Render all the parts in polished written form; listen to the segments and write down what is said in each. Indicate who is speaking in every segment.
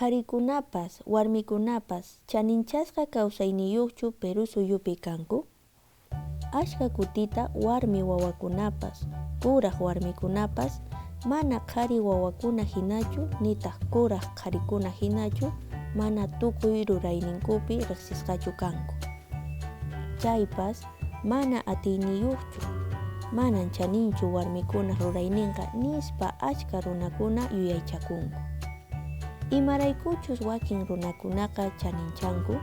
Speaker 1: Qharikunapas, warmikunapas chaninchasqa kawsayniyuqchu Perú suyupi kanku? Ashka kutita warmi wawakunapas, kuraq warmikunapas mana qhari wawakuna hinachu nitaq kuraq qharikuna hinachu mana tukuy rurayninkupi riqsisqachu kanku. Chaypas mana atiyniyuqchu, manan chaninchu warmikunaq rurayninqa nispa achka runakuna yuyaychakunku. Imaraykuchus wakin runakunaqa chaninchanku,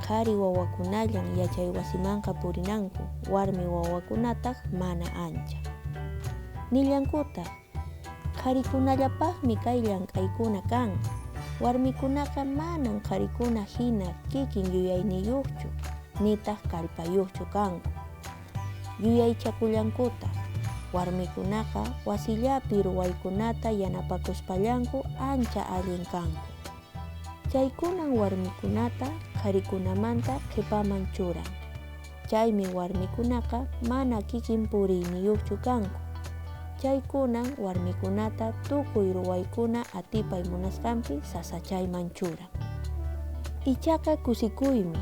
Speaker 1: qhari wawakunallan yachaywasimanqa purinanku, warmi wawakunataq mana ancha. Nillankutaq, qharikunallapaqmi kay llank'aykuna kan, warmikunaqa manan qharikuna hina kikin yuyayniyuqchu, nitaq kallpayuqchu kanku. Yuyaychakullankutaq, warmikunaqa wasillapi ruwaykunata yanapakuspallanku ancha allin kanku. Chaykunan warmikunata qharikunamanta qhipaman churan. Chaymi warmikunaqa mana kikin puriyniyuqchu kanku. Chaykunan warmikunata tukuy ruwaykuna atipay munasqanpi sasachayman churan. Ichaqa kusikuymi,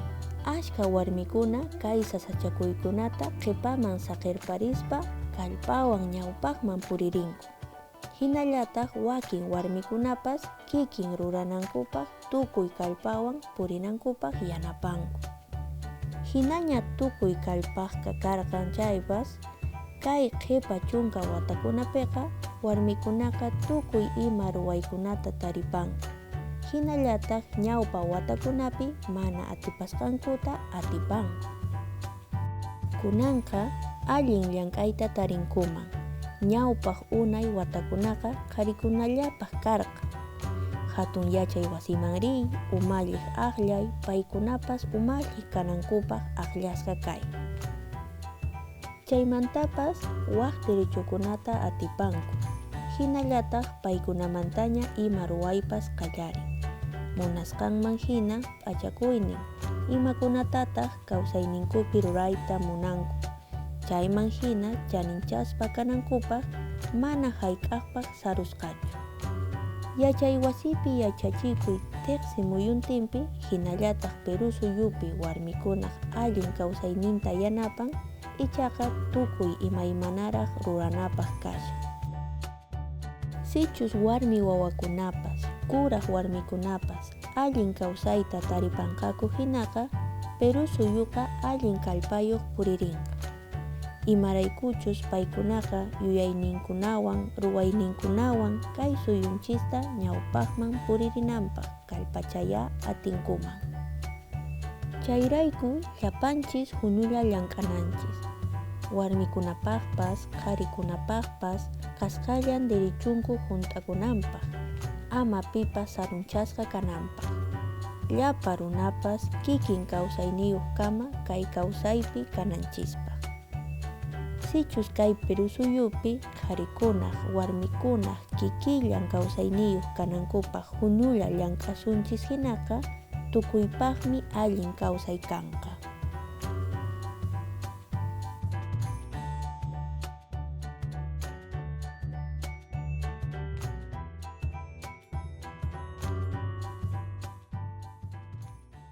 Speaker 1: ashka warmikuna kay sasachakuykunata qhipaman saqirparispa kallpawan ñawpaqman puririnku. Hinallataq wakin warmikunapas kikin ruranankupaq tukuy kallpawan purinankupaq yanapanku. Hinaña tukuy kallpaqqa karqan chaypas, kay qhipa chunka watakunapiqa warmikunaqa tukuy ima ruwaykunata taripanku. Hinallataq ñawpa watakunapi mana atipasqankuta atipanku. Kunanqa allin llank'ayta tarinkuman, ñawpaq unay watakunaqa qharikunallapaq karqan. Hatun yachay wasiman riy, umalliq akllay, paykunapas umalliq kanankupaq akllasqa kay. Chaymantapas wak derechokunata atipanku, hinallataq paykunamantaña ima ruwaypas qallarin. Munasqanman hina p'achakuynin, imakunatataq kawsayninkupi rurayta munanku, chayman hina chaninchaspa kanankupaq mana hayk'aqpaq sarusqachu. Yachaywasipi yachachikuy tiqsi muyuntinpi hinallataq Perú suyupi warmikunaq allin kawsayninta yanapan, ichaqa tukuy imaymanaraq ruranapaq kashan. Sichus warmi wawakunapas, kuraq warmikunapas allin kawsayta taripanqaku hinaqa, Perú suyuqa allin kallpayuq puririnqa. Imaraykuchus paykunaqa yuyayninkunawan, ruwayninkunawan kay suyunchista ñawpaqman puririnanpaq kallpachaya atinkuman. Chayrayku llapanchis huñulla llank'ananchis. Warmikunapaqpas, qharikunapaqpas kasqallan derechunku hunt'akunanpaq, ama pipas sarunchasqa kananpaq. Llapa runapas kikin kawsayniyuqkama kay kawsaypi kananchispaq. Sichus kay Perú suyupi qharikunaq, warmikunaq kikillan kawsayniyuq kanankupaq huñulla llank'asunchis hinaqa, tukuypaqmi allin kawsay kanqa.